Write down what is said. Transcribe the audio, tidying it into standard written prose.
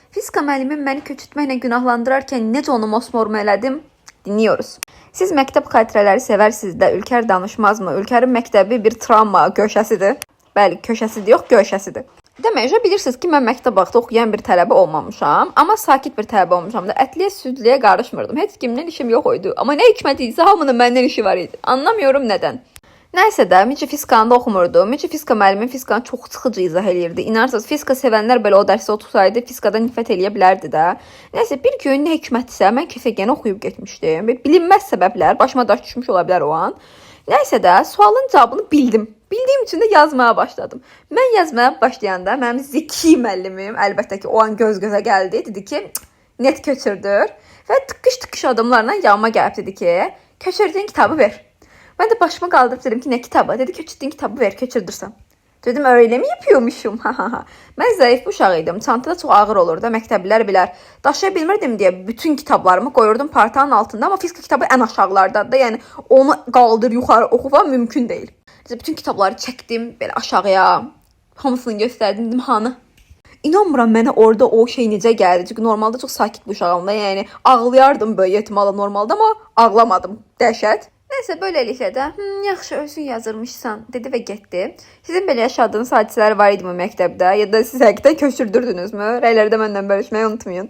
Fizika müəllimim məni köçürtməklə günahlandırarkən necə onu mosmor elədim? Dinliyoruz. Siz məktəb xatirələri sevərsiniz də, Ülker danışmazmı? Ülkerin məktəbi bir travma köşəsidir. Bəli, köşəsidir, yox, göşəsidir. Demək, bilirsiniz ki, mən məktəb vaxtı oxuyan bir tələbə olmamışam, amma sakit bir tələbə olmuşam da. Ətliyə, südlüyə qarışmırdım. Heç kimdən işim yox idi. Amma nə hikmət idisə hamının məndən işi var idi. Anlamıyorum nədən. Nəysə də, Mici fizikanı da oxumurdu. Mici fizika müəllimi fizikanı çox sıxıcı izah eləyirdi. İnanırsınız, fizika sevənlər belə o dərsi oxusaydı, fizikadan nifrət eləyə bilərdi də. Nəysə, bir gün nə hikmətsə mən kesegəni oxuyub getmişdim. Bilinməz səbəblər, başıma daş düşmüş ola bilər o an. Nəysə də, sualın cavabını bildim. Bildiyim üçün də yazmağa başladım. Mən yazmağa başlayanda mənim zeki müəllimim əlbəttə ki, o an göz-gözə gəldi. Dedi ki, "Cık, net köçürdür." Və tıqqış-tıqqış adımlarla yanıma gəlib dedi ki, "Köçürdüyün kitabı ver." Mən də başımı qaldırıb dedim ki, nə kitabı? Dedi, köçürdüyün kitabı ver, köçürdürsən. Dedim, öyle mi yapıyormuşum? Ha ha ha. Mən zəif bir uşaq idim. Çanta da çox ağır olurdu. Məktəblilər bilər. Daşıya bilmirdim deyə bütün kitablarımı qoyurdum partanın altında, amma fizika kitabı ən aşağılardadır da. Yəni onu qaldır yuxarı oxu falan mümkün deyil. Neyse, bütün kitabları çəkdim belə aşağıya. Hamısını göstərdim, dedim hanı? İnanmıram mənə orada o şey necə gəldi. Çünki normalda çox sakit bir uşağam da. Yəni ağlayardım böyük ehtimalla normalda, amma ağlamadım. Dəhşət. Nəysə beləliklə də, yaxşı özün yazırmışsan dedi və getdi. Sizin belə yaşadığınız hadisələr var idimi məktəbdə ya da siz həqiqətən köçürdürdünüzmü? Rəylərdə mənimlə bölüşməyi unutmayın.